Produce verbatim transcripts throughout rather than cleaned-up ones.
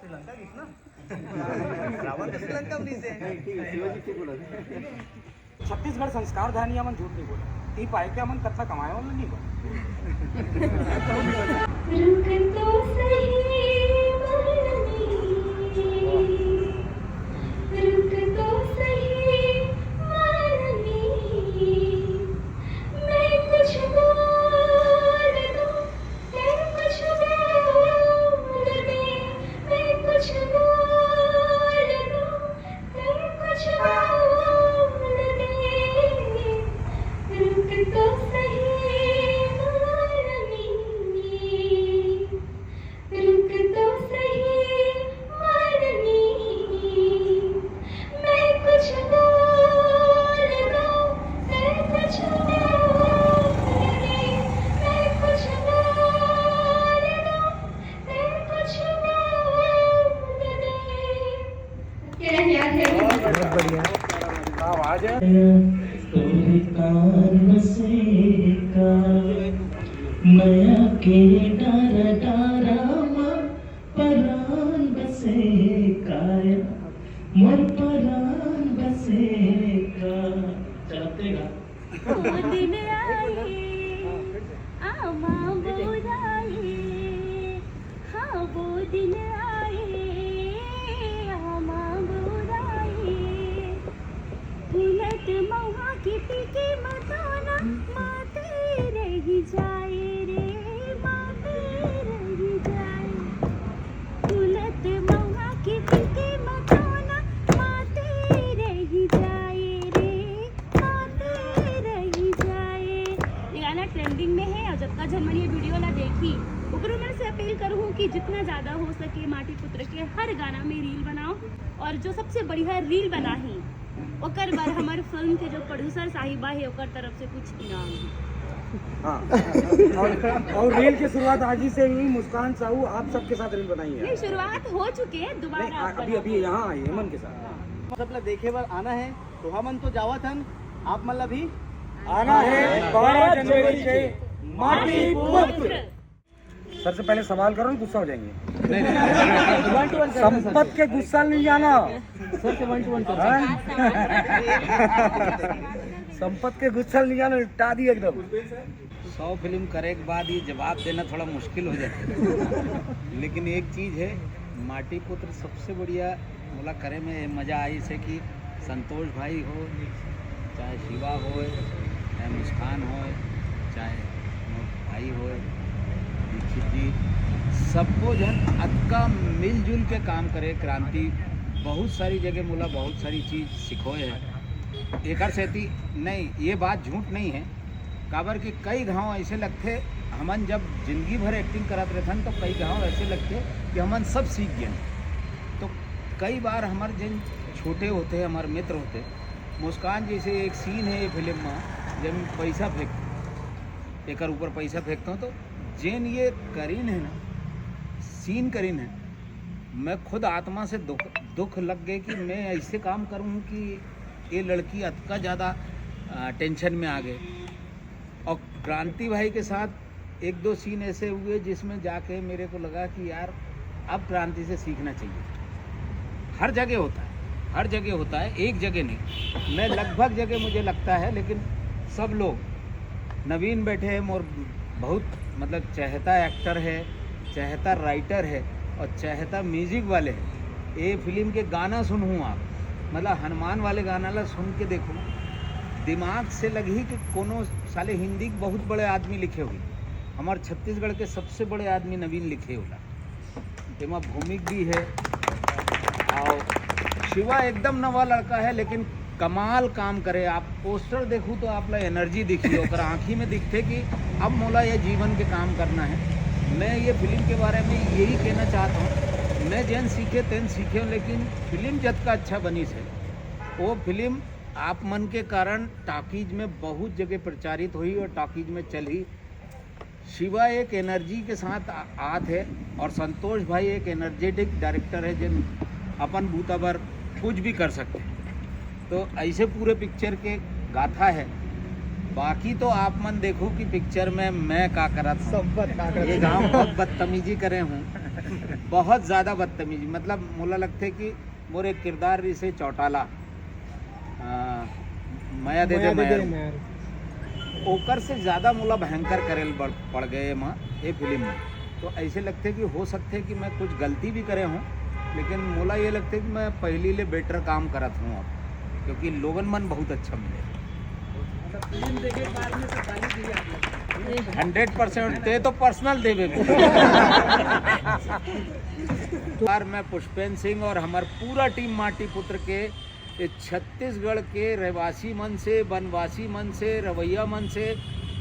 श्रीलंका गीत ना। रावण तो श्रीलंका में से। छत्तीसगढ़ संस्कार धानी, हमन झूठ नहीं बोले। ती पाए के हमन कतना कमाए वाला नहीं बा। रुक तो सही माननी, रुक तो सही माननी, मैं कुछ बोल दूं, तू कुछ बोल दे, मैं कुछ बोल दूं, तू कुछ बोल दे, रुक तो सही माननी, रुक तो सही माननी, मैं कुछ बोल दूं, तू कुछ बोल दे, मैं कुछ बोल दूं, तू कुछ बोल दे। क्या याद है? बहुत बढ़िया। आवाज है। तोरे कान बसे का मया के डारा डारा मा परान बसे का मोर परान बसे का। चलते गा। वो दिन आए, आमा बुराई, हाँ वो दिन आए, आमा बुराई। फूलत महुआ के पीके मतोना, माते रही जाए रे, माते रही जाए। फूलत महुआ के पीके मतोना, माते रही जाए रे, माते रही जाए। ये गाना ट्रेंडिंग में है और जतका झन मन ये वीडियो ला देखी, ओकरो मन से अपील करूँ कि जितना ज्यादा हो सके माटी पुत्र के हर गाना में रील बनाओ, और जो सबसे बढ़िया रील बनाही ओकर बर हमर फिल्म के जो प्रोड्यूसर साहिबा है ओकर तरफ से कुछ इनाम है। हाँ। और, और रील की शुरुआत आज ही से हुई। मुस्कान साहू आप सबके साथ रील बनाई है। नहीं, शुरुआत हो चुके हैं, दोबारा नहीं, आप आ- अभी बनाओ। अभी यहाँ आई हेमंत के साथ। सब ला देखे बर आना है तो हमन तो जावत हन, आप मन ला भी आना है बारह जनवरी के माटी पुत्र। सर से पहले सवाल करो, गुस्सा हो जाएंगे। संपत के गुस्सा नहीं जाना। सर से वन टू वन हाँ? संपत के गुस्सा नहीं जाना, निपटा दी एकदम। सौ फिल्म करे के बाद ये जवाब देना थोड़ा मुश्किल हो जाता है। लेकिन एक चीज़ है, माटी पुत्र सबसे बढ़िया मोला करे में मज़ा आई से कि संतोष भाई हो, चाहे शिवा हो, चाहे मुस्कान हो, चाहे मोर भाई हो, दीक्षित जी, सबको जन अतका मिलजुल के काम करे। क्रांति बहुत सारी जगह मोला बहुत सारी चीज़ सिखोए है। एकर सेती नहीं, ये बात झूठ नहीं है, काबर कि कई घाव ऐसे लगथे, हमन जब जिंदगी भर एक्टिंग करत रहथन तो कई घाव ऐसे लगथे कि हमन सब सीख गए। तो कई बार हमर जिन छोटे होते, हमर मित्र होते, मुस्कान जैसे एक सीन है ये फिल्म में, जब पैसा फेंक, एकर ऊपर पैसा फेंकता हूँ तो जेन ये करीन है ना, सीन करीन है, मैं खुद आत्मा से दुख दुख लग गए कि मैं ऐसे काम करूँ कि ये लड़की अतका ज़्यादा टेंशन में आ गए। और क्रांति भाई के साथ एक दो सीन ऐसे हुए जिसमें जाके मेरे को लगा कि यार, अब क्रांति से सीखना चाहिए। हर जगह होता है, हर जगह होता है, एक जगह नहीं। मैं लगभग जगह, मुझे लगता है, लेकिन सब लोग, नवीन बैठे हैं, मोर बहुत मतलब चहेता एक्टर है, चहेता राइटर है और चहेता म्यूजिक वाले हैं। ये फिल्म के गाना सुनहूँ आप, मतलब हनुमान वाले गाना ला सुन के देखो, दिमाग से लगही कि कोनो साले हिंदी के बहुत बड़े आदमी लिखे हुए। हमारे छत्तीसगढ़ के सबसे बड़े आदमी नवीन लिखे होला। एमा भूमिक भी है और शिवा एकदम नवा लड़का है, लेकिन कमाल काम करे। आप पोस्टर देखू तो आप ला एनर्जी दिखी, ओकर आँखी में दिखते कि अब मोला ये जीवन के काम करना है। मैं ये फिल्म के बारे में यही कहना चाहता हूँ, मैं जेन सीखे तेन सीखे हूँ, लेकिन फिल्म जतका अच्छा बनी से, वो फिल्म आप मन के कारण टॉकीज में बहुत जगह प्रचारित हुई और टॉकीज में चली। शिवा एक एनर्जी के साथ आ- आत है और संतोष भाई एक एनर्जेटिक डायरेक्टर है, जिन अपन बूता बर कुछ भी कर सकते हैं। तो ऐसे पूरे पिक्चर के गाथा है। बाकी तो आप मन देखो कि पिक्चर में मैं का करत हूँ। संपत का करत ये गांव बहुत बदतमीजी करे हूँ, बहुत ज्यादा बदतमीजी, मतलब मोला लगथे कि मोर एक किरदार रिसे चौटाला, अ, मया दे दे मया मया दे दे मया। ओकर से ज्यादा मोला भयंकर करे ल पड़ गए एमा, ए फिल्म में। तो ऐसे लगथे कि हो सकथे कि मैं कुछ गलती भी करे हूँ, लेकिन मोला ये लगथे कि मैं पहली ले बेटर काम करत हूँ अब, क्योंकि लोगन मन बहुत अच्छा मिले। मतलब फिल्म देखे के बाद में सब गाली दी आप लोग? Hundred percent. ते तो पर्सनल देवे। यार, मैं पुष्पेंद्र सिंह और हमार पूरा टीम माटी पुत्र के, ये छत्तीसगढ़ के रहवासी मन से, वनवासी मन से, रवैया मन से,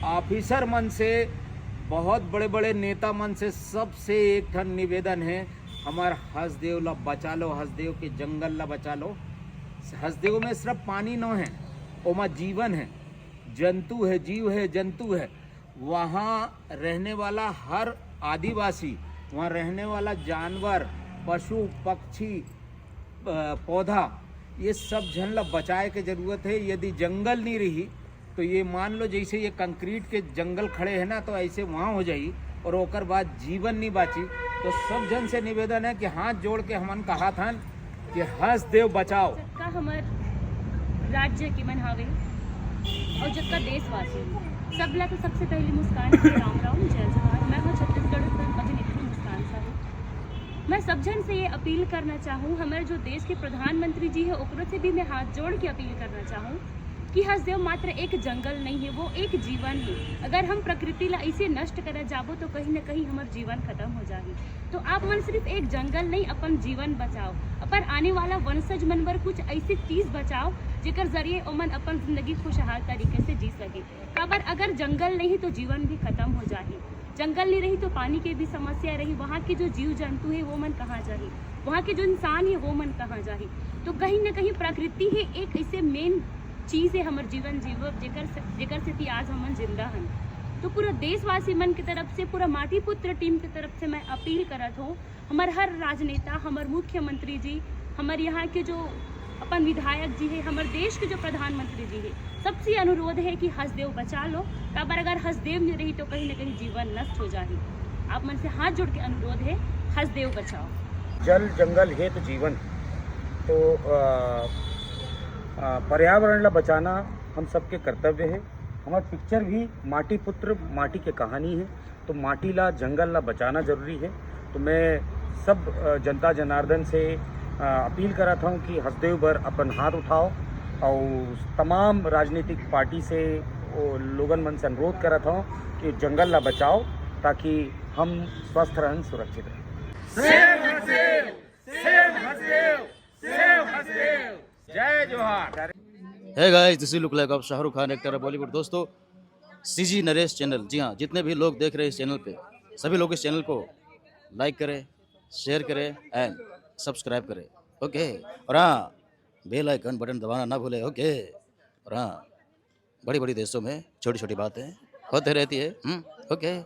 ऑफिसर मन से, बहुत बड़े बड़े नेता मन से, सबसे एक ठन निवेदन है, हमार हसदेव ला बचा लो, हसदेव के जंगल ला बचा लो। हसदेव में सिर्फ पानी नो है, ओमा जीवन है, जंतु है, जीव है, जंतु है। वहाँ रहने वाला हर आदिवासी, वहाँ रहने वाला जानवर, पशु, पक्षी, अ, पौधा, ये सब झन ला बचाए के जरूरत है। यदि जंगल नहीं रही तो ये मान लो जैसे ये कंक्रीट के जंगल खड़े हैं ना, तो ऐसे वहाँ हो जाई और ओकर बाद जीवन नहीं बाची। तो सब झन से निवेदन है कि हाथ जोड़ के हमन कहा थन कि हसदेव बचाओ। जतका हमर राज्य के मन हावे और जतका देशवासी, सब ला तो सबसे पहली मुस्कान के राम राम, जय जोहार। मैं हूँ छत्तीसगढ़ के अभिनेत्री मुस्कान साहू। मैं सब झन से ये अपील करना चाहूँ, हमारे जो देश के प्रधानमंत्री जी है, ओकरो से भी मैं हाथ जोड़ के अपील करना चाहूँ कि हसदेव मात्र एक जंगल नहीं है, वो एक जीवन है। अगर हम प्रकृति ला ऐसे नष्ट करे जाबो, तो कहीं ना कहीं हमार जीवन खत्म हो जाही। तो आप मन सिर्फ एक जंगल नहीं, अपन जीवन बचाओ, अपन आने वाला वंशज मन बर कुछ ऐसी चीज बचाओ, जेकर जरिए ओमन अपन जिंदगी खुशहाल तरीके से जी सके। काबर अगर जंगल नहीं तो जीवन भी खत्म हो जाही, जंगल नहीं रही तो पानी के भी समस्या रही, वहाँ के जो जीव जंतु है वो मन कहाँ जाही, वहाँ के जो इंसान है वो मन कहाँ जाही। तो कहीं ना कहीं प्रकृति ही एक ऐसे मेन चीज है हमर जीवन जीव, जेकर से, जेकर सेती आज हमन जिंदा हन। तो पूरा देशवासी मन की तरफ से, पूरा माटी पुत्र टीम की तरफ से मैं अपील करत हूँ, हमर हर राजनेता, हमर मुख्यमंत्री जी, हमर यहाँ के जो अपन विधायक जी है, हमर देश के जो प्रधानमंत्री जी है, सबसे अनुरोध है कि हसदेव बचा लो। काबर अगर हसदेव नहीं रही तो कहीं ना कहीं जीवन नष्ट हो जाही। आप मन से हाथ जोड़ के अनुरोध है, हसदेव बचाओ। जल जंगल है तो जीवन, तो अ, अ, पर्यावरण ला बचाना हम सबके कर्तव्य है। हमार पिक्चर भी माटी पुत्र माटी के कहानी है, तो माटी ला, जंगल ला बचाना जरूरी है। तो मैं सब अ, जनता जनार्दन से अ, अपील करत हूँ कि हसदेव बर अपन हाथ उठाओ और तमाम राजनीतिक पार्टी से वो लोगन मन से अनुरोध करत हूँ कि जंगल ला बचाओ, ताकि हम स्वस्थ रहन, सुरक्षित रहन। सेव हसदेव, सेव हसदेव, सेव हसदेव। जय जोहार। Hey guys, this is look like of Shahrukh Khan, actor है बॉलीवुड। दोस्तों, सीजी नरेश चैनल, जी हाँ, जितने भी लोग देख रहे हैं इस चैनल पे, सभी लोग इस चैनल को लाइक करें, शेयर करें एंड सब्सक्राइब करें। ओके, और हाँ, बेल आइकन बटन दबाना ना भूले। ओके, और हाँ, बड़ी बड़ी देशों में छोटी छोटी बातें होते रहती है। हम्म, ओके।